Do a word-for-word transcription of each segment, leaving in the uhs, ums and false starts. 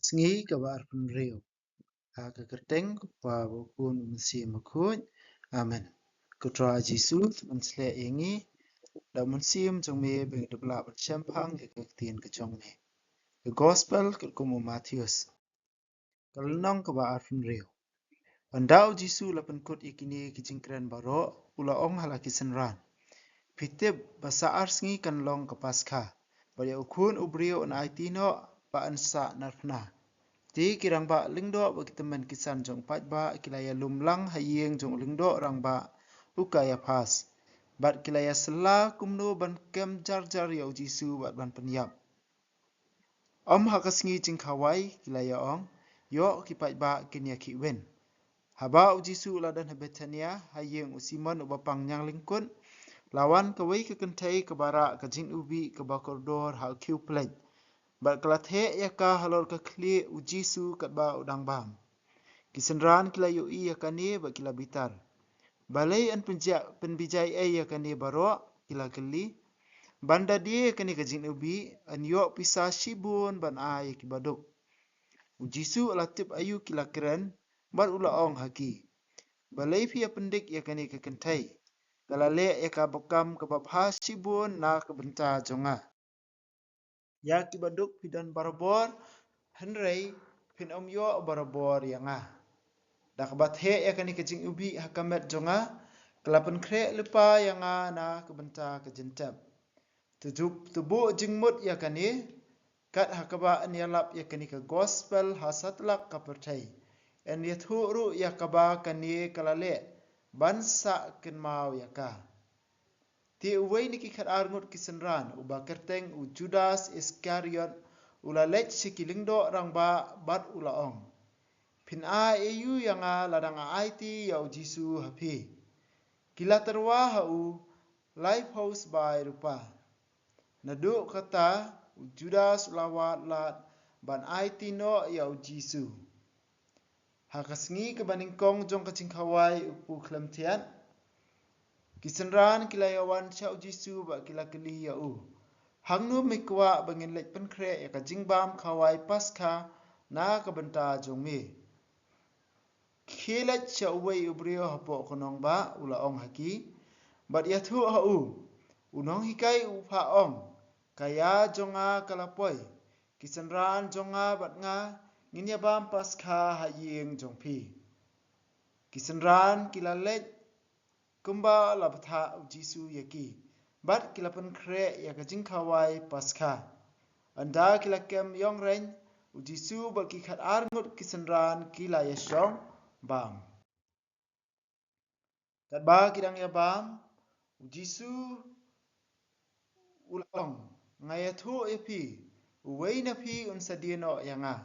Sngi kaba arphew hynriew. Ha ka kyrteng u Kpa, u Khun, u Mynsiem Bakhuid. Amen. Ko Trai Jisu, to pynsleh ïa ngi da u Mynsiem jong me ba ngin ïoh lah ban shemphang ïa ka ktien ka jong me. Ka Gospel katkum u Mathaios. Ka lynnong kaba arphew hynriew. Haba u Jisu u la pynkut ïa kine ki jingkren baroh, u la ong ha la ki synran: Phi tip ba sa ar sngi kan long ka Paskha, bad ïa u Khun u Briew yn aiti noh ba yn sah narphna. Te ki rangbah lyngdoh bad ki tymmen ki san jong u paidbah ki la ïalum lang ha ïing jong u lyngdoh rangbah u Kaiaphas, bad ki la ïasylla kumno ban kem jar jar ïa u Jisu bad ban pynïap. Ym ha ka sngi jingkhawai, ki la ïa ong, ïoh ki paidbah kin ïa khih win. Haba u Jisu u la don ha Bethania, ha ïing u Simon uba pang ñianglyngkut, la wan kawei ka kynthei kaba rah ka jingïubih kaba kordor ha u khiew pleit, bad ka la theh ïa ka halor ka khlieh u Jisu katba u dang bam. Ki synran ki la ïohi ïa kane bad ki la bitar. Balei yn pynjah, pynbijai ei ïa kane baroh? Ki la kylli. Ban da die ïa kane ka jingïubih, yn ïoh pisa shibun ban ai ïa ki baduk. U Jisu u la tip aïu ki la kren, bad u la ong ha ki: Balei phi ïa pyndik ïa kane ka kynthei? Ka la leh ïa ka kam kaba bha shibun na ka bynta jong nga. Ïa ki baduk phi don barabor, hynrei phin ym ïoh barabor ïa nga. Da kaba theh ïa kane ka jingïubih ha ka met jong nga, ka la pynkhreh lypa ïa nga na ka bynta ka jingtep. To ju, to buh jingmut ïa kane, kat ha kaba yn ïalap ïa kane ka Gospel ha satlak ka pyrthei. Yn ïathuh ruh ïa kaba kane ka la leh, ban sah kynmaw ïa ka. Te uwei na ki khatar ngut ki synran, uba kyrteng u Judas Iskariot, u la leit sha ki lyngdoh rangbah bad u la ong: Phin ai aïu ïa nga lada nga aiti ïa u Jisu ha phi? Ki la tyrwa ha u laiphew sbai rupa. Naduh kata, u Judas u la wad lad ban aiti noh ïa u Jisu. Ha ka sngi kaba nyngkong jong ka jingkhawai u Kpu Khlem Thiat, ki synran ki la ïa wan sha u Jisu bad ki la kylli ïa u: Hangno me kwah ba ngin leit pynkhreh ïa ka jingbam khawai Paskha na ka bynta jong me? Khie leit sha uwei u briew hapoh ka nongbah, u la ong ha ki, bad ïathuh ha u: U nonghikai u phah ong, ka ïa jong nga ka la poi, ki synran jong nga bad nga ngin ïa bam Paskha ha ïing jong phi. Ki synran ki la leit kumba la bthah u Jisu ïa ki, bad ki la pynkhreh ïa ka jingkhawai Paskha. Ynda ki la kem ïong reng, u Jisu bad ki khatar ngut ki synran ki la ïa shong bam. Katba ki dang ïa bam, u Jisu u la ong: Nga ïathuh ïa phi, uwei na phi un sa die noh ïa nga.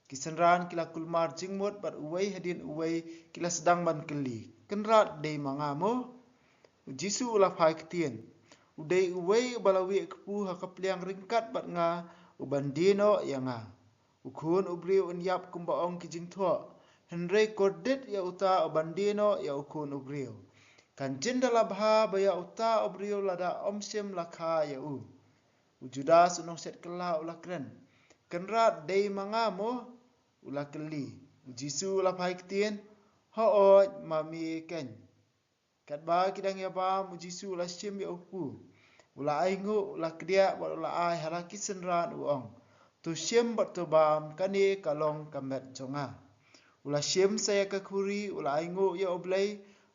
Ki synran ki la kulmar jingmut bad uwei hadien uwei ki la sdang ban kylli: Kynrad, dei ma nga mo? U Jisu u la phai ktien: U dei uwei uba la wieh kpu ha ka pliang ryngkat bad nga, uban die noh ïa nga. U Khun u briew un ïap kumba ong ki jingthoh, hynrei kordit ïa uta uban die noh ïa u Khun u briew. Kan jin da la bha ba ïa uta u briew lada ym shim la kha ïa u. U Judas u nongshet kylla u la kren: Kynrad, dei ma nga mo? U la kylli. U Jisu u la phai ktien: Hooid, ma me keiñ. Katba ki dang ïa bam, u Jisu u la shim ïa u kpu. U la ainguh, u la kdiah bad u la ai ha la ki synran, u ong: To shim bad to bam, kane ka long ka met jong nga. U la shim sa ïa ka khuri, u la ainguh ïa U Blei,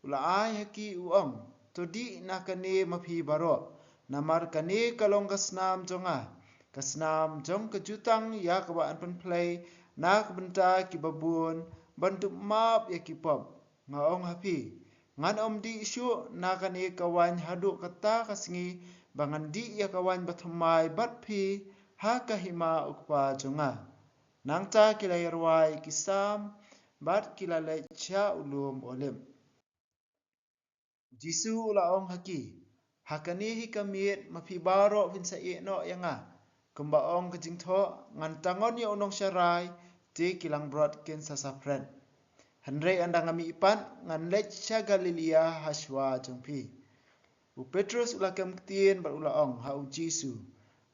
u la ai ha ki, u ong: To dih na kane ma phi baroh, namar kane ka long ka snam jong nga, ka snam jong ka jutang ïa kaba yn pynplei na ka bynta kiba bun ban dup map ïa ki pop. Nga ong ha phi, ngan ym dih shuh na kane ka waiñ haduh kata ka sngi ba ngan dih ïa ka waiñ bathymmai bad phi ha ka hima U Kpa jong nga. Nangta ki la ïa rwai ki sam bad ki la leit sha u lum Olib. U Jisu u la ong ha ki: Ha kane hi ka miet ma phi baroh phin sa ïeh noh ïa nga. Kumba ong ka jingthoh: Ngan tangon ïa u nongsharai, te ki langbrot kin sa saphred. Hynrei ynda nga mih pat, ngan leit sha Galilaïa ha shuwa jong phi. U Petros u la kem ktien bad u la ong ha u Jisu: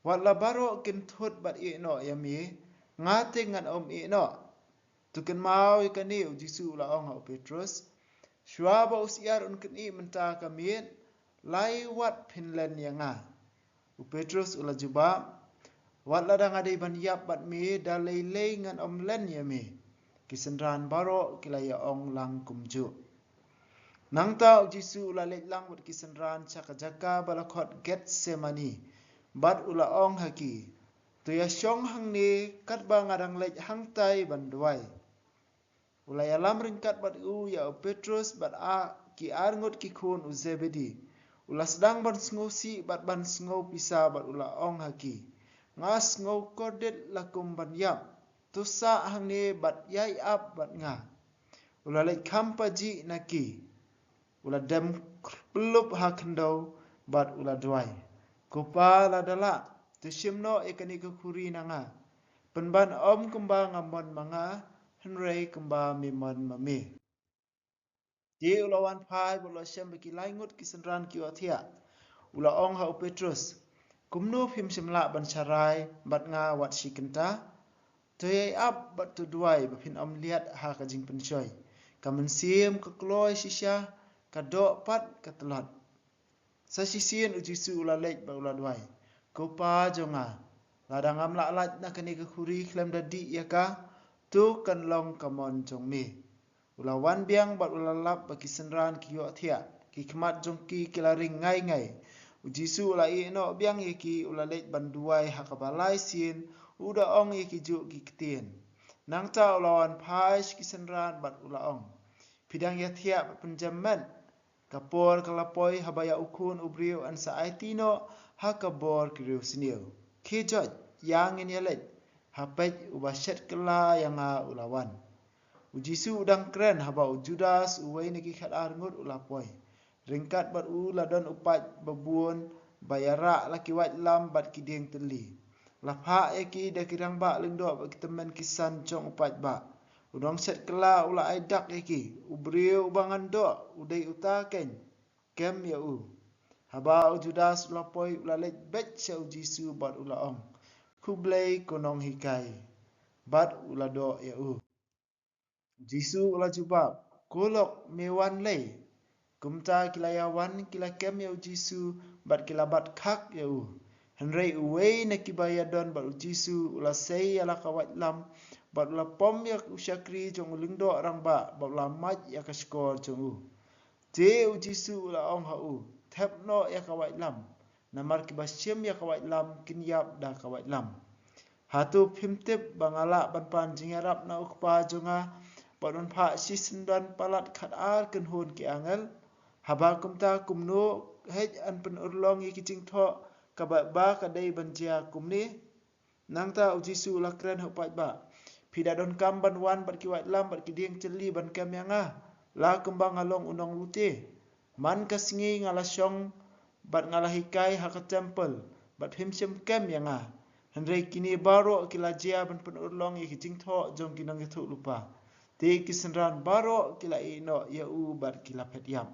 Wat la baroh kin thut bad ïeh noh ïa me, Nga te ngan ym ïeh noh. To kynmaw ïa kane, u Jisu u la ong ha u Petrus, shuwa ba u syiar un kynih mynta ka miet, lai wat phin len ïa nga. U Petrus u la jubab, wat lada nga dei ban ïap bad me, da lei lei ngan ym len ïa me. Ki synran baroh ki la ïa ong lang kumjuh. Nangta u Jisu u la leit lang bad ki synran sha ka jaka ba la khot Gethsemane, bad u la ong ha ki, to ïa shong hangne katba nga dang leit hangtai ban duwai. U la ïalam ryngkat bad u ïa u Petrus bad a ki ar ngut ki khun u Zebedi. U la sdang ban sngewsih bad ban sngew pisa bad u la ong ha ki, nga sngew kordit la kum ban ïap. To sah hangne bad ïai ap bad nga. U la leit kham pajih na ki. U la dem khllup ha khyndew bad u la duwai, ko Pa, lada lah, to shim noh ïa kane ka khuri na nga. Pynban ym kumba nga mon ma nga, hynrei kumba me mon ma me. Te u la wan phai bad u la shem bad ki lai ngut ki synran ki ïohthiah. U la ong ha u Petrus, kumno phim shym lah ban sharai bad nga wat shi kynta? To ïai ap bad to duwai ba phin ym liat ha ka jingpynshoi. Ka mynsiem ka kloi shisha, ka doh pat ka tlot. Sa shisien u Jisu u la leit bad u la duwai, ko Pa jong nga, lada ngam lah lait na kane ka khuri khlem da dih ïa ka, to kan long ka mon jong me. U la wan biang bad u la lap ba ki synran ki ïohthiah, ki khmat jong ki ki la ring ngai ngai. U Jisu u la ïeh noh biang ïa ki, u la leit ban duwai ha kaba lai sien, u da ong ïa ki juh ki ktien. Nangta u la wan phai sha ki synran bad u la ong, phi dang ïathiah bad pynjem met? Ka por ka la poi haba ïa u Khun u Briew yn sa aiti noh ha ka bor ki riewsniew. Khie joit, ïa ngin ïa leit. Ha peit, uba shet kylla ïa nga u la wan. U Jisu u dang kren haba u Judas, uwei na ki khatar ngut, u la poi. Ryngkat bad u la don u paid babun ba ïarah la ki waitlam bad ki dieng tylli. La phah ïa ki da ki rangbah lyngdoh bad ki tymmen ki san jong u paidbah. U nongshet kylla u la ai dak ïa ki, u briew uba ngan doh u dei uta keiñ, kem ïa u. Haba u Judas u la poi, u la leit beit sha u Jisu bad u la ong, khublei ko nonghikai. Bad u la doh ïa u. U Jisu u la jubab, ko lok, me wan lei? Kumta ki la ïa wan, ki la kem ïa u Jisu bad ki la bat khak ïa u. Hynrei uwei na kiba ïadon bad u Jisu u la sei ïa la ka waitlam bad u la pom ïa u shakri jong u lyngdoh rangbah bad u la mait ïa ka shkor jong u. Te u Jisu u la ong ha u, thep noh ïa ka waitlam, namar kiba shim ïa ka waitlam kin ïap da ka waitlam. Hato phim tip ba nga lah ban pan jingïarap na u Kpa jong nga bad ban phah shisyndon palat khatar kynhun ki angel? Haba kumta, kumno hei yn pynurlong ïa ki jingthoh kaba, ba ka dei ban jia kumne? Nangta u Jisu u la kren ha u paidbah, phi da donkam ban wan bad ki waitlam bad ki dieng tylli ban kem ïa nga, la kumba nga long u nonglute? Man ka sngi nga la shong bad nga la hikai ha ka templ, bad phim shym kem ïa nga. Hynrei kine baroh ki la jia ban pynurlong ïa ki jingthoh jong ki nongïathuhlypa. Te ki synran baroh ki la ïeh noh ïa u bad ki la phet ïap.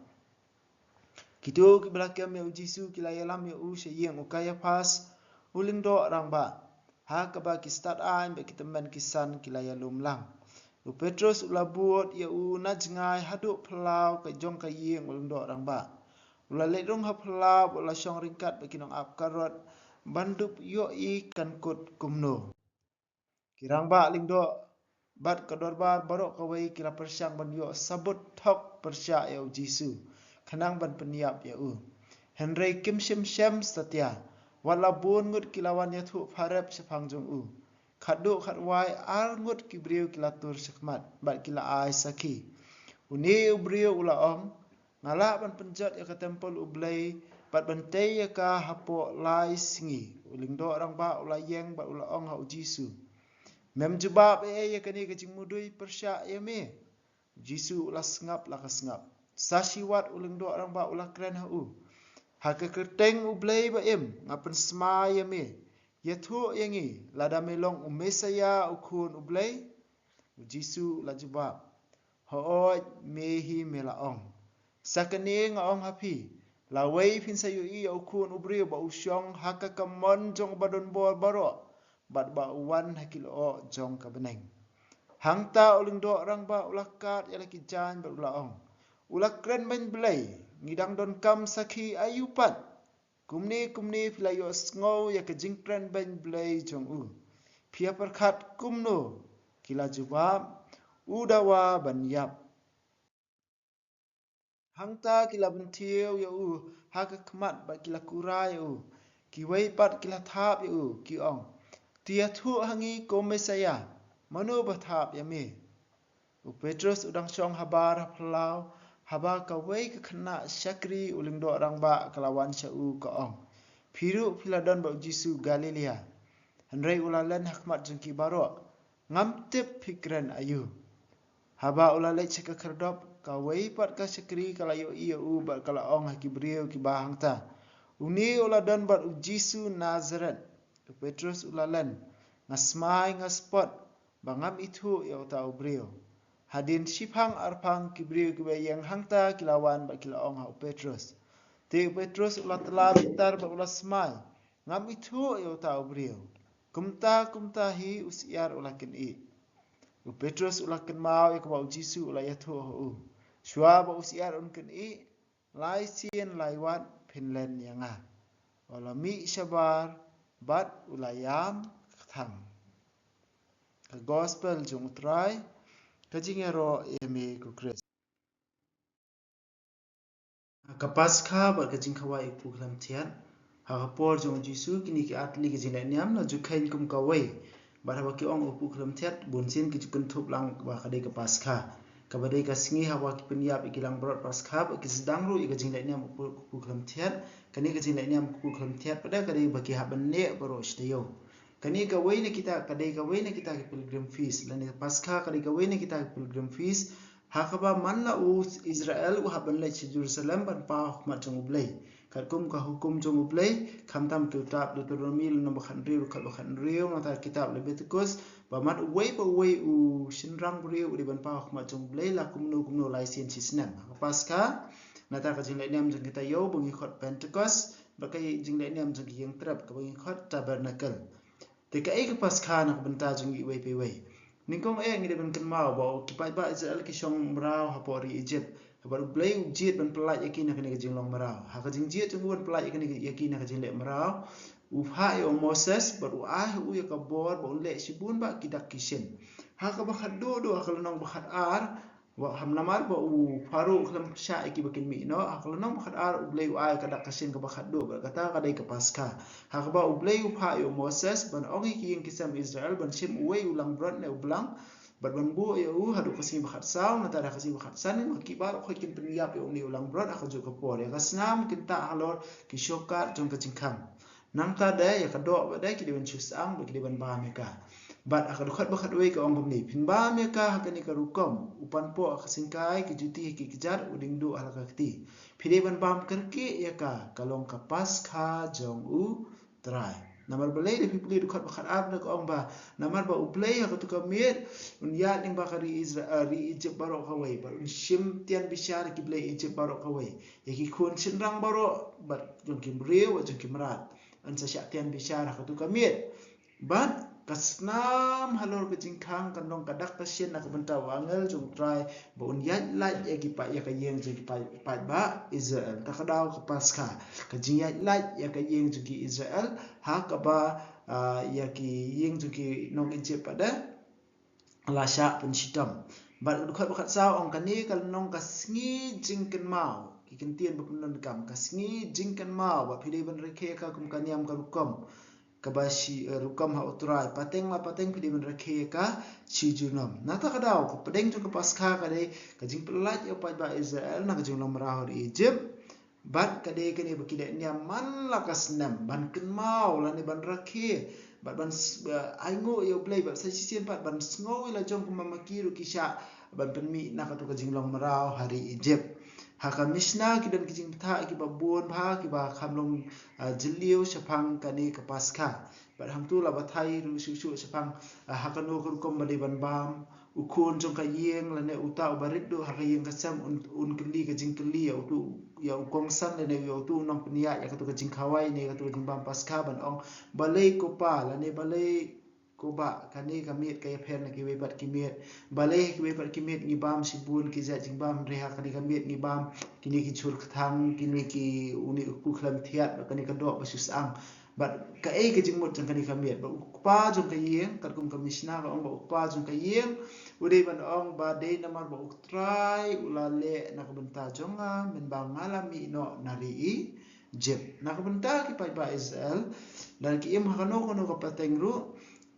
Kito kiba la kem ïa u Jisu ki la ïalam ïa u sha ïing u Kaiaphas, u lyngdoh rangbah, ha kaba ki stad aiñ bad ki tymmen ki san ki la ïalum lang. U Petrus u la bud ïa u na jngai haduh phyllaw ka jong ka ïing u lyngdoh rangbah. U la leit rung ha phyllaw bad u la shong ryngkat bad ki nongap karot ban dup ïohi kan kut kumno. Ki rangbah lyngdoh bad ka dorbar baroh kawei ki la pyrshang ban ïoh sabut thok pyrshah ïa u Jisu, khnang ban pynïap ïa u. Hynrei kim shym shem satia, wat la bun ngut ki la wan ïathuh pharep shaphang jong u. Khatduh khatwai ar ngut ki briew ki la tur shakhmat bad ki la ai sakhi, une u briew u la ong, nga lah ban pynjot ïa ka templ U Blei bad ban tei ïa ka hapoh lai sngi. U lyngdoh rangbah u la ïeng bad u la ong ha u Jisu, mem jubab ei ei ïa kane ka jingmudui pyrshah ïa me? U Jisu u la sngap la ka sngap. Sa shi wat u lyngdoh rangbah u la kren ha u, ha ka kyrteng U Blei ba im nga pynsmai ïa me, ïathuh ïa ngi lada me long u Messaïah, u Khun U Blei. U Jisu u la jubab, hooid, me hi me la ong. Sa kane nga ong ha phi, lawei phin sa ïohi ïa u Khun U Briew ba u shong ha ka kamon jong u badonbor baroh. bad ba u wan ha ki lyoh jong ka bneng. Hangta u lyngdoh rangbah u la kad ïa la ki jaiñ bad u la ong, u la kren beiñ Blei, ngi dang donkam sakhi aïu pat? Kumne kumne phi la ïohsngew ïa ka jingkren beiñ Blei jong u. Phi ïa pyrkhat kumno? Ki la jubab, u dawa ban ïap. Hangta ki la bynthiew ïa u ha ka khmat bad ki la kurai ïa u. Kiwei pat ki la thap ïa u, ki ong, to ïathuh ha ngi ko Messaïah, mano ba thap ïa me? U Petros u dang shong habar ha phyllaw, haba kawei ka khynnah shakri u lyngdoh rangbah ka la wan sha u, ka ong, phi ruh phi la don bad u Jisu Galilea. Hynrei u la len ha khmat jong ki baroh, ngam tip phi kren aïu. Haba u la leit sha ka khyrdop, kawei pat ka shakri ka la ïohi ïa u bad ka la ong ha ki briew kiba hangta, une u la don bad u Jisu Nasaret. U Petros u la len, nga smai nga spot ba ngam ithuh ïa uta u briew. Hadien shiphang arphang ki briew kiba ïeng hangta ki la wan bad ki la ong ha u Petros. Te u Petros u la tla bitar bad u la smai, ngam ithuh ïa uta u briew. Kumta kumta hi u syiar u la kynih. U Petros u la kynmaw ïa kaba u Jisu u la ïathuh ha u, shuwa ba u syiar un kynih, lai sien lai wat phin len ïa nga. U la mih shabar bad u la ïam kthang. Ka gospel jong u Trai. Ka jingïaroh ïa me ko Khrist. Ka Paskha bad ka jingkhawai u pukhlem thiat. Ha ka por jong u Jisu kine ki artylli ki jingleh niam la ju kheiñ kum kawei. Bad haba ki ong u pukhlem thiat, bunsien ki ju kynthup lang ba ka dei ka Paskha. Kaba dei ka sngi haba ki pynïap ïa ki langbrot Paskha bad ki sdang ruh ïa ka jingleh niam u pukhlem thiat. Kane ka jingleh niam u pukhlem thiat pat ka dei ba ki hap ban neh baroh shi taïew. Kane kawei na kita, ka dei kawei na kita ki pilgrim feast. Lane ka Paskha ka dei kawei na kita ki pilgrim feast. Ha kaba man la u Israel u hap ban leit sha Jerusalem ban paw ha khmat jong u Blei. Katkum ka hukum jong u Blei, khamtam kitab Deuteronomi lynnong ba khathynriew, dkhot ba khathynriew, nangta kitab Leviticus, ba man uwei pa uwei u shynrang briew u dei ban paw ha khmat jong u Blei la kumno kumno lai sien shi snem. Ha ka Paskha, nangta ka jingleh niam jong ki taïew ba ngi khot Pentecost, bad ka jingleh niam jong ki ïing trep kaba ngi khot Tabernacle. Te kaei ka Paskha na ka bynta jong ngi iwei pa iwei? Nyngkong eh ngi dei ban kynmaw ba ki paidbah Israel ki shong mraw hapoh ri Egypt. Bad u Blei u jied ban pyllait ïa ki na kane ka jinglong mraw. Ha ka jingjied jong u ban pyllait ïa kane, ïa ki na ka jingleh mraw, u phah ïa u Moses bad u ai ha u ïa ka bor ba un leh shibun bah ki dak ki shin. Ha kaba khatduh duh, ha ka lynnong ba khatar, namar ba u Pharaoh u khlem shah ïa ki ba kin mih noh, ha ka lynnong ba khatar u Blei u ai ka dak ka shin kaba khatduh bad kata ka dei ka Paskha. Ha kaba u Blei u phah ïa u Moses ban ong ïa ki ïing ki sem Israel ban shim uwei u langbrot ne u blang, bad ban buh ïa u haduh ka sngi ba khatsaw, nangta ha ka sngi ba khatsan ma ki baroh khoit kin pynïap ïa une u langbrot ha kajuh ka por. Ïa ka snam kin tah halor ki shokar jong ka jingkhang. Nangta de ïa ka doh bad de ki dei ban shu syang bad ki dei ban bam ïa ka. Bad ha ka dkhot ba khatwei ka ong kumne, phin bam ïa ka ha kane ka rukom, u pan poh ha ka syngkai, ki juti ha ki kjat, u dieng duh ha la ka kti. Phi dei ban bam kyrkieh ïa ka, ka long ka Paskha jong u Trai. Namar balei? Da phi pule dkhot ba khatar da ka ong ba, namar ba u Blei ha katu ka miet un ïaid lyngba ka ri Israel, ri Egypt baroh kawei, bad un shim tian bishar ki blei Egypt baroh kawei, ïa ki khun shynrang baroh, bad jong ki briew bad jong ki mrad. Un sa shah tian bishar ha katu ka miet. Bad ka snam halor ka jingkhang kan long ka dak ka shin na ka bynta u angel jong u Trai ba un ïaid lait ïa ki paid, ïa ka ïing jong ki paid, paidbah Israel. Ta ka daw ka Paskha, ka jingïaid lait ïa ka ïing jong ki Israel, ha kaba, ah, ïa ki ïing jong ki nong Egypt pat de la shah pynshitom. Bad dkhot ba khatsaw ong kane ka long ka sngi jingkynmaw. Ki kyntien ba pyndonkam, ka sngi jingkynmaw, ba phi dei ban rakhe ka kum ka niam ka rukom kaba shi, eh, rukom ha u Trai. Pateng la pateng phi dei ban rakhe ka shi junom. Nangta ka daw, ka pdeng jong ka Paskha ka dei ka jingpyllait ïa u paidbah Israel na ka jinglong mraw ha ri Egypt. Bad ka dei kane ba ki leh niam man la ka snem ban kynmaw lane ban rakhe bad ban s-, eh, ainguh ïa u Blei bad sa shisien pat ban sngew ïa la jong kumba ma ki ruh ki shah ban pynmih na katu ka jinglong mraw ha ri Egypt. Ha ka Mishnah ki don ki jingbthah kiba bun bha kiba kham long, ah, jylliew shaphang kane ka Paskha. Ba Bad hangtu la batai ruh shuh shuh shaphang, ah, ha kano ka rukom ba dei ban bam u khun jong ka ïing lane uta uba rit duh ha ka ïing ka sem, un, un kylli ka jingkylli ïa utu, ïa u kongsan lane ïa utu u nongpynïaid ïa katu ka jingkhawai ne katu ka jingbam Paskha ban ong, balei ko pa lane balei ko bah, kane ka miet ka ïapher na kiwei pat ki miet. Balei ha kiwei pat ki miet ngi bam shibun ki jait jingbam, hynrei ha kane ka miet ngi bam kine ki jhur kthang, kine ki, une u kpu khlem thiat, bad kane ka doh ba shu syang. Bad kaei ka jingmut jong kane ka miet? Bad u kpa jong ka ïing, katkum ka Mishnah ka ong ba u kpa jong ka ïing u dei ban ong ba dei namar ba U Trai u la leh na ka bynta jong nga, mynba nga la mih noh na ri Ijipt. Na ka bynta ki paidbah Israel, lada ki im ha kano kano ka pateng ruh,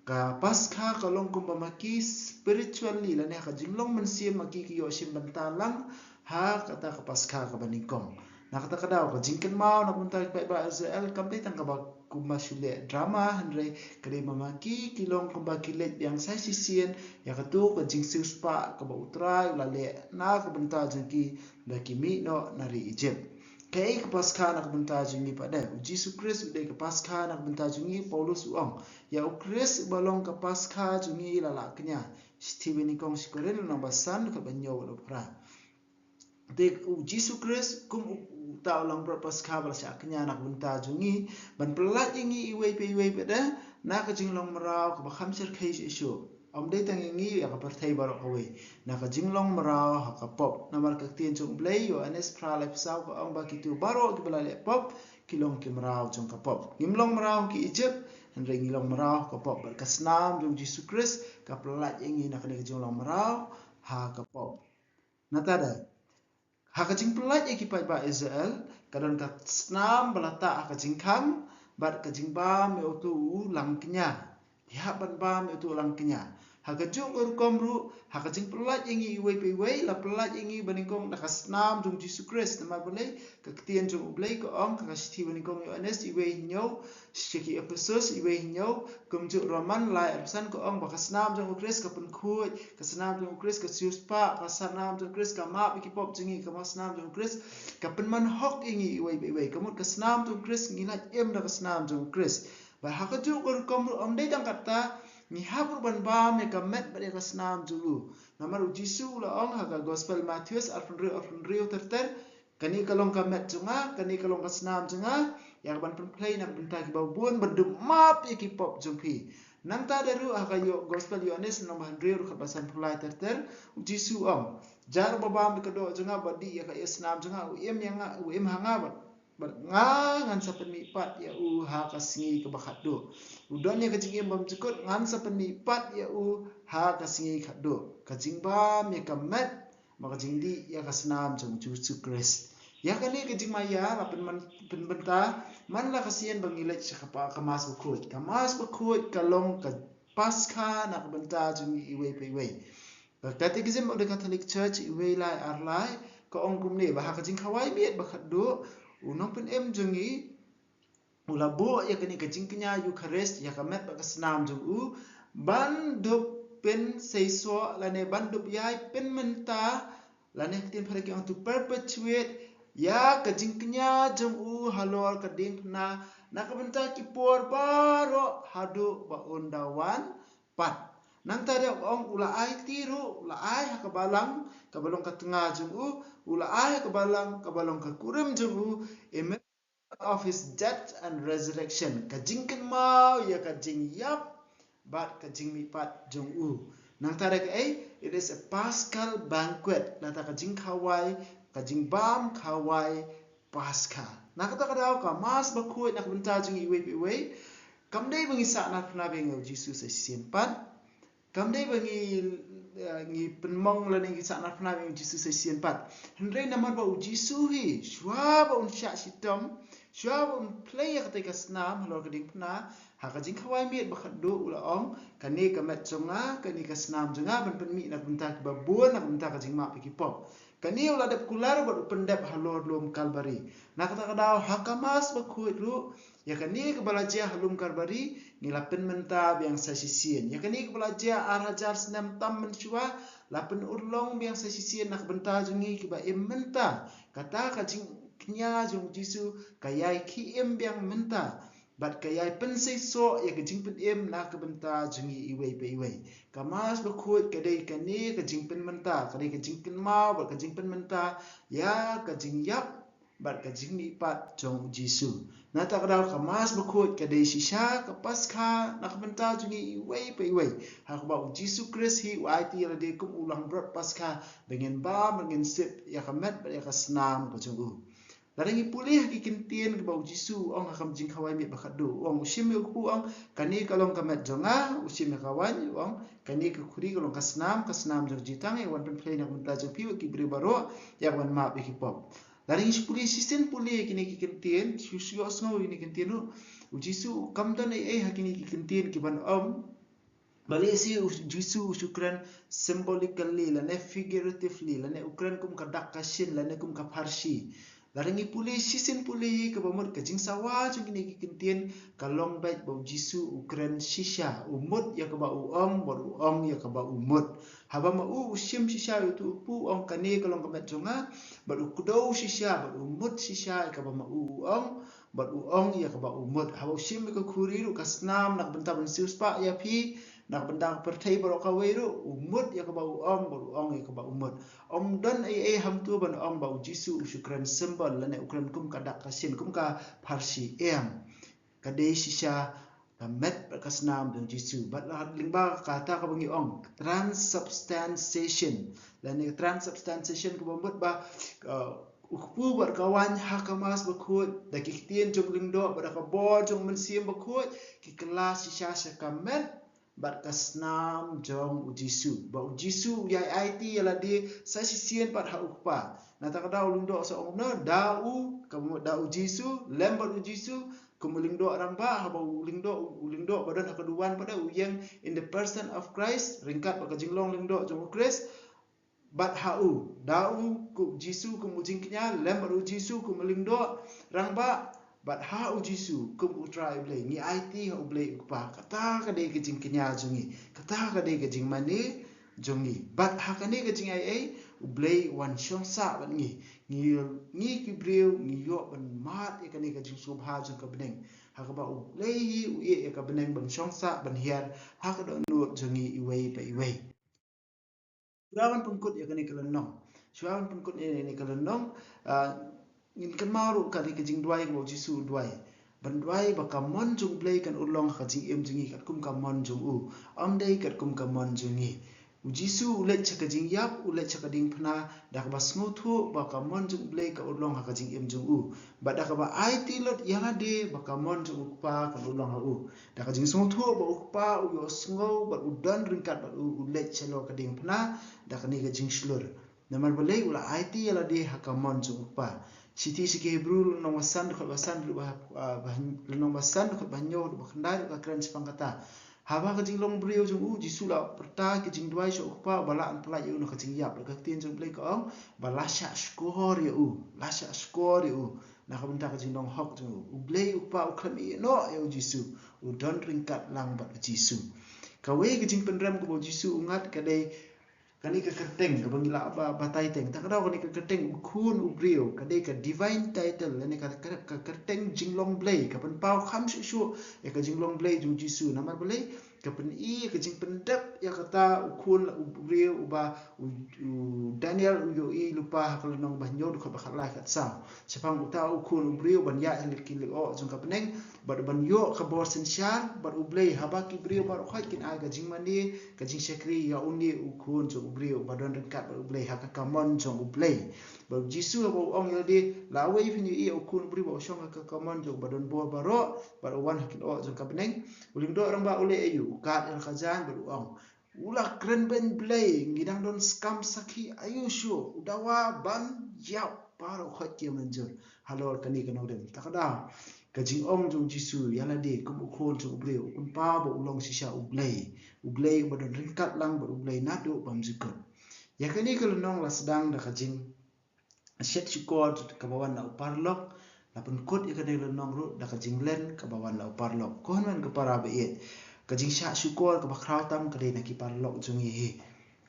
ka Paskha ka long kumba ma ki spiritually lane ha ka jinglong mynsiem ma ki ki ïoh shim bynta lang ha kata ka Paskha kaba nyngkong. Na kata ka daw ka jingkynmaw na ka bynta ki paidbah Israel kam dei tang kaba kumba shu leh drama, hynrei ka dei ba ma ki ki long kumba ki leit biang sa shisien ïa katu ka jingsiewspah kaba U Trai u la leh na ka bynta jong ki da ki mih noh na ri Ijipt. Kaei ka Paskha na ka bynta jong ngi pat de? U Jisu Khrist u dei ka Paskha na ka bynta jong ngi. Paulus u ong, ïa U Khrist uba long ka Paskha jong ngi la lah kñia. Shithi ba nyngkong sha Korinth lynnong ba san, dkhot ba hynñiew bad ba phra. Te u Jisu Khrist kum u, uta u langbrot Paskha ba la shah kñia na ka bynta jong ngi, ban pyllait ïa ngi iwei pa iwei pat de na ka jinglong mraw kaba kham shyrkhei shuh shuh. Ym dei tang ïa ngi, ïa ka pyrthei baroh kawei, na ka jinglong mraw ha ka pop. Namar ka ktien jong U Blei, Ïoannis phra laiphew saw ka ong ba kito baroh kiba la leh pop ki long ki mraw jong ka pop. Ngim long mraw ha ki Ijipt, hynrei ngi long mraw ha ka pop. Bad ka snam jong U Jisu Khrist ka pyllait ïa ngi na kane ka jinglong mraw ha ka pop. Nangta de, ha ka jingpyllait ïa ki paidbah Israel, ka don ka snam ba la tah ha ka jingkhang, bad ka jingbam ïa utu u langkñia. Ki hap ban bam ïa utu u langkñia. Ha kajuh ka rukom ruh, ha ka jingpyllait ïa ngi iwei pa iwei, la pyllait ïa ngi ba nyngkong da ka snam jong U Jisu Khrist. Namar balei? Ka ktien jong U Blei ka ong, ka shithi ba nyngkong Ïoannis iwei hynñiew, sha ki Ephesus iwei hynñiew, kumjuh Roman lai arphew san ka ong ba ka snam jong U Khrist ka pynkhuid, ka snam jong U Khrist ka siewspah, ka snam jong U Khrist ka map ïa ki pop jong ngi, ka snam jong U Khrist ka pynman hok ïa ngi iwei pa iwei. Ka mut ka snam jong U Khrist, ngi lait im da ka snam jong U Khrist. Bad ha kajuh ka rukom ruh ym dei tang katta, ngi hap ruh ban bam ïa ka met bad ïa ka snam jong u. Namar U Jisu u la ong ha ka Gospel Mathaios arphew hynriew, arphew hynriew ter ter, kane ka long ka met jong nga, kane ka long ka snam jong nga, ïa kaban pynphlei na ka bynta kiba bun, ban dup map ïa ki pop jong phi. Nangta de ruh ha ka Ïo-, Gospel Ïoannis lynnong ba hynriew, dkhot ba sanphew lai ter ter, U Jisu u ong, jar uba bam ïa ka doh jong nga bad dih ïa ka ïasnam jong nga, u im ïa nga, u im ha nga bad bad nga ngan sa pynmihpat ïa u ha ka sngi kaba khatduh. U don ïa ka jingim bymjukut, ngan sa pynmihpat ïa u ha ka sngi khatduh. Ka jingbam ïa ka met, ma ka jingdih ïa ka snam jong U Jisu Khrist. Ïa kane ka jingmaïa la pynman-, pynbynta man la ka sien ba ngi leit sha ka pa-, ka Mass Bakhuid. Ka Mass Bakhuid ka long ka Paskha na ka bynta jong ngi iwei pa iwei. Ka Catechism of the Catholic Church iwei lai ar lai ka ong kumne, ba ha ka jingkhawai miet ba khatduh, u nongpynim jong ngi u la buh ïa kane ka jingkñia Eucharist, ïa ka met bad ka snam jong u, ban dup pynseisoh lane ban dup ïai pynmynta, lane ka ktien phareng ki ong to perpetuate, ïa ka jingkñia jong u halor ka diengphna na ka bynta ki por baroh haduh ba un da wan pat. Nangta de ong u la aiti ruh, u la ai ha ka balang kaba long ka tnga jong u, u la ai ha ka balang kaba long ka kurim jong u, a memorial of his death and resurrection, ka jingkynmaw ïa ka jingïap bad ka jingmihpat jong u. Nangta de kaei, it is a Paschal banquet, lada ka jingkhawai, ka jingbam khawai Paskha. Na kata ka daw ka Mass Bakhuid na ka bynta jong ngi iwei pa iwei, kam dei ba ngi sahnarphna biang ïa u Jisu sa shisien pat. Kam dei ba ngi, eh, ngi pynmong lane ngi sahnarphna biang ïa u Jisu sa shisien pat. Hynrei namar ba u Jisu hi, shuwa ba un shah shitom, shuwa ba un plie ïa katei ka snam halor ka diengphna, ha ka jingkhawai miet ba khatduh u la ong, kane ka met jong nga, kane ka snam jong nga, ban pynmih na ka bynta kiba bun, na ka bynta ka jingmap ïa ki pop. Kane u la dep kular bad u pyndep halor lum Kalbari. Na kata ka daw ha ka Mass Bakhuid ruh, ïa kane kaba la jia ha lum Kalbari ngi la pynmynta biang sa shisien. Ïa kane kaba la jia ar hajar snem tam mynshuwa, la pynurlong biang sa shisien na ka bynta jong ngi kiba im mynta. Kata ka jingkñia jong u Jisu ka ïai khie im biang mynta. Bad ka ïai pynseisoh ïa ka jingpynim na ka bynta jong ngi iwei pa iwei. Ka Mass Bakhuid ka dei kane ka jingpynmynta, ka dei ka jingkynmaw bad ka jingpynmynta ïa ka jingïap bad ka jingmihpat jong u Jisu. Na kata ka daw ka Mass Bakhuid ka dei shisha ka Paskha na ka bynta jong ngi iwei pa iwei. Ha kaba u Jisu Khrist hi u aiti ïa lade kum u langbrot Paskha ba ngin bam bad ngin sip ïa ka met bad ïa ka snam ka jong u. Lada ngi pule ha ki kyntien kaba u Jisu u ong ha ka Jingkhawai Miet Bakhatduh, u ong, u shim ïa u kpu, u ong, kane ka long ka met jong nga, u shim ïa ka waiñ, u ong, kane ka khuri ka long ka snam, ka snam jong ka jingtang, ïa ka ban pynphlei na ka bynta jong phi bad ki briew baroh, ïa ka ban map ïa ki pop. Lada ngi shu pule shisien pule ïa kine ki kyntien, shu shu ïohsngew ïa kine ki kyntien ruh, u Jisu um don ei ei ha kine ki kyntien ki ban ong. Balei shi u Jisu u shu kren symbolically lane figuratively lane u kren kum ka dak ka shin lane kum ka pharshi? Lada ngi pule shisien pule kaba mut ka jingsawa jong kine ki kyntien ka long beit ba u Jisu u kren shisha, u mut ïa kaba u ong bad u ong ïa kaba u mut. Haba ma u u shim shisha ïa utu u kpu, u ong kane ka long ka met jong nga, bad u kdew shisha bad u mut shisha ïa kaba ma u u ong, bad u ong ïa kaba u mut. Haba u shim ïa ka khuri ruh, ka snam, na ka bynta ban siewspah ïa phi, na ka bynta ka pyrthei baroh kawei ruh, u mut ïa kaba u ong bad u ong ïa kaba u mut. Ym don ei ei hangto ban ong ba u Jisu u shu kren symbol lane u kren kum ka dak ka shin, kum ka pharshi, em. Ka dei shisha ka met bad ka snam jong u Jisu. Bad la lyngba kata kaba ngi ong transubstantiation lane transubstantiation kaba mut ba, uh, u kpu bad ka waiñ ha ka Mass Bakhuid, da ki ktien jong u Lyngdoh bad da ka bor jong u Mynsiem Bakhuid, ki kylla shisha sha ka met bad ka snam jong u Jisu. Ba u Jisu u ïai aiti ïa lade sa shisien pat ha u Kpa. Na kata ka daw u Lyngdoh sa ong kumno, da u, kaba mut da u Jisu, lem bad u Jisu, kum u Lyngdoh rangbah, haba u Lyngdoh, u Lyngdoh ba don ha ka duwan pat u ïeng in the person of Christ, ryngkat bad ka jinglong Lyngdoh jong u Khrist. Bad ha u, da u kum u Jisu kum u jingkñia, lem bad u Jisu kum u Lyngdoh rangbah, bad ha u Jisu kum u Trai u Blei, ngi aiti ha u Blei u Kpa. Kata ka dei ka jingkñia jong ngi, kata ka dei ka jingmane jong ngi. Bad ha kane ka jingaiei u Blei u wan shong sah bad ngi. Ngi, ngi ki briew ngi ïoh ban mad ïa kane ka jingsngewbha jong ka bneng, ha kaba u Blei hi u ïeh ïa ka bneng ban shong sah ban hiar ha ka dohnud jong ngi iwei pa iwei. Shuwa ban pynkut ïa kane ka lynnong, shuwa ban pynkut ïa kane ka lynnong, ah, ngin kynmaw ruh kane ka jingduwai kaba u Jisu u duwai, ban duwai ba ka mon jong u Blei kan urlong ha ka jingim jong ngi katkum ka mon jong u, ym dei katkum ka mon jong ngi. U Jisu u leit sha ka jingïap, u leit sha ka diengphna da kaba sngewthuh ba ka mon jong u Blei ka urlong ha ka jingim jong u, bad da kaba aiti lut ïa lade ba ka mon jong u Kpa kan urlong ha u. Da ka jingsngewthuh ba u Kpa u ïohsngew bad u don ryngkat bad u, u leit shalor ka diengphna da kane ka jingshlur. Namar balei? U la aiti ïa lade ha ka mon jong u Kpa. Shithi sha ki Hebru lynnong ba san dkhot ba san, ah, ba, lynnong ba san dkhot ba hynñiew haduh ba khyndai ruh ka kren shaphang kata. Haba ka jinglong briew jong u, Jisu la pyrta ki jingduwai sha u Kpa uba la pynlait ïa u na ka jingïap. Bad ka ktien jong u Blei ka ong ba la shah shkor ïa u, la shah shkor ïa u na ka bynta ka jinglong hok jong u. U Blei u Kpa u khlem ïeh noh ïa u Jisu, u don ryngkat lang bad u Jisu. Kawei ka jingpynrem kaba u Jisu u ngat ka dei kane ka kyrteng kaba ngi lah ba batai teng. Ta ka daw kane ka kyrteng u Khun u Briew ka dei ka divine title lane ka, ka, ka kyrteng jinglong Blei, ka pynpaw kham shuh shuh ïa ka jinglong Blei jong u Jisu. Namar balei? Ka pyni ïa ka jingpyndep ïa kata u Khun u Briew uba u, u Daniel u ïohi lypa ha ka lynnong ba hynñiew dkhot ba khatlai khatsaw. Shaphang uta u Khun u Briew ban ïaid ha ki lyoh jong ka bneng bad ban ïoh ka bor synshar bad u Blei, haba ki briew baroh khoit kin ai ka jingmane, ka jingshakri ïa une u Khun jong u Briew ba don ryngkat bad u Blei ha ka kamon jong u Blei. Bad u Jisu haba u ong ïa lade, lawei phin ïohi ïa u Khun u Briew ba u shong ha ka kamon jong uba don bor baroh bad u wan ha ki lyoh jong ka bneng, u Lyngdoh rangbah u leh aïu? U kad ïa la ka jaiñ bad u ong, u la kren beiñ Blei, ngi dang don skam sakhi aïu shuh, u dawa ban ïap baroh khoit ki ïa mynjur halor kane ka nongrim. Ta ka daw ka jingong jong u Jisu ïa lade kum u Khun jong u Briew u pynpaw ba u long shisha u Blei, u Blei uba don ryngkat lang bad u Blei naduh bymjukut. Ïa kane ka lynnong la sdang da ka jing shet shukor kaba wan na u paralok. La pynkut ïa kane ka lynnong ruh da ka jinglen kaba wan na u paralok. Ko hynmen ko para ba ïeit, ka jingshah shukor kaba khraw tam ka dei na ki paralok jong ngi hi.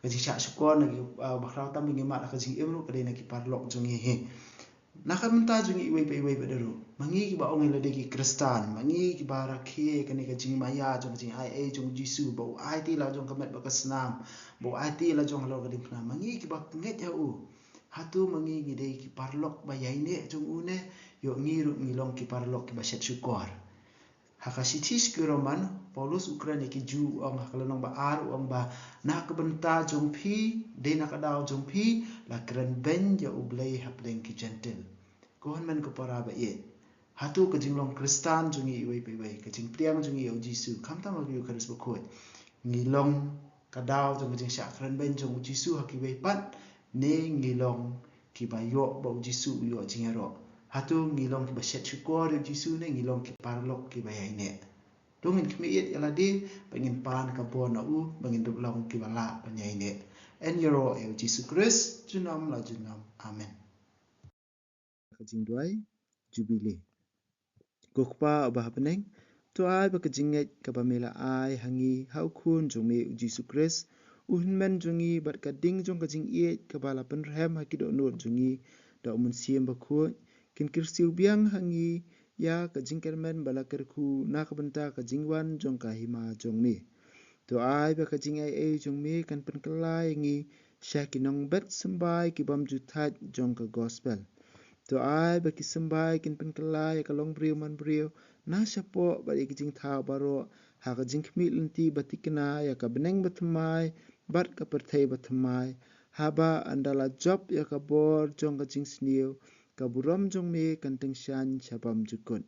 Ka jingshah shukor na ki, ah, ba khraw tam ba ngi mad ha ka jingim ruh ka dei na ki paralok jong ngi hi. Na ka bynta jong ngi iwei pa iwei pat ruh, ma ngi kiba ong ïa lade ki Khristan, ma ngi kiba rakhe kane ka jingmaïa jong ka jingaiei jong u Jisu, ba u aiti la jong ka met bad ka snam, ba u aiti la jong halor ka diengphna, ma ngi kiba ngeit ha u, hato ma ngi ngi dei ki paralok ba ïaineh jong u ne? Ïoh ngi ruh ngi long ki paralok kiba shet shukor. Ha ka shithi sha ki Roman, Paulus u kren ïa ki Jiw, u ong ha ka lynnong ba ar, u ong ba na ka bynta jong phi, dei na ka daw jong phi, la kren beiñ ïa U Blei hapdeng ki Jentil. Ko hynmen ko para ba ïeit, hato ka jinglong Khristan jong ngi iwei pa iwei, ka jingpdiang jong ngi ïa u Jisu, khamtam ha ka Eukharist Bakhuid, ngi long ka daw jong ka jingshah kren beiñ jong u Jisu ha kiwei pat, ne ngi long kiba ïoh ba u Jisu u ïoh jingïaroh? Hato ngi long kiba shet shukor ïa u Jisu ne ngi long ki paralok kiba ïaineh? To ngin khmih ïeit ïa lade, ba ngin pan ka bor na u, ba ngin long kiba lah ban ïaineh. Yn ïaroh ïa u Jisu Khrist junom la junom. Amen. Ka jingduwai Jubili. Ko Kpa uba ha bneng, to ai ba ka jingngeit kaba me la ai ha ngi ha u Khun jong me u Jisu Khrist, u Hynmen jong ngi, bad ka ding jong ka jingïeit kaba la pynrhem ha ki dohnud jong ngi da u Mynsiem Bakhuid, kin kyrsiew biang ha ngi ïa ka jingkyrmen ba la kyrkhu na ka bynta ka jingwan jong ka Hima jong me. To ai ba ka jingaiei jong me kan pynkylla ïa ngi sha ki nongbet symbai ki bym ju thait jong ka Gospel. To ai ba ki symbai kin pynkylla ïa ka longbriew manbriew na shapoh bad ïa ki jingthaw baroh ha ka jingkhmih lynti ba thikna ïa ka bneng bathymmai bad ka pyrthei bathymmai, haba ynda la jop ïa ka bor jong ka jingsniew, ka burom jong me kan tyngshaiñ sha bymjukut.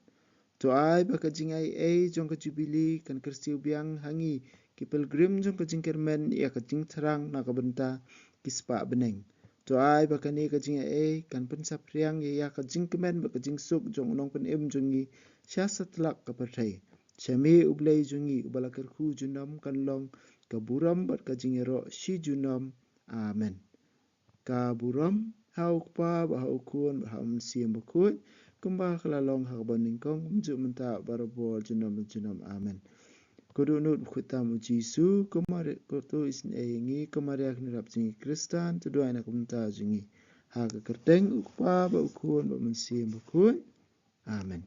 To ai ba ka jingaiei jong ka Jubili kan kyrsiew biang ha ngi ki pilgrim jong ka jingkyrmen ïa ka jingthrang na ka bynta ki spah bneng. To ai ba kane ka jingaiei kan pynsaphriang ïa, ïa ka jingkmen bad ka jingsuk jong u Nongpynim jong ngi sha satlak ka pyrthei. Sha me U Blei jong ngi uba la kyrkhu junom kan long ka burom bad ka jingïaroh shi junom. Amen. Ka burom ha u Kpa bad ha u Khun bad ha u Mynsiem Bakhuid, kumba ka la long ha kaba nyngkong, kumjuh mynta, barabor, junom junom. Amen. Ko dohnud bakhuid tam u Jisu, ko Maria, ko to isynei ïa ngi, ko Maria kynrap jong ngi Khristan, to duwai na ka bynta jong ngi. Ha ka kyrteng u Kpa bad u Khun bad u Mynsiem Bakhuid. Amen.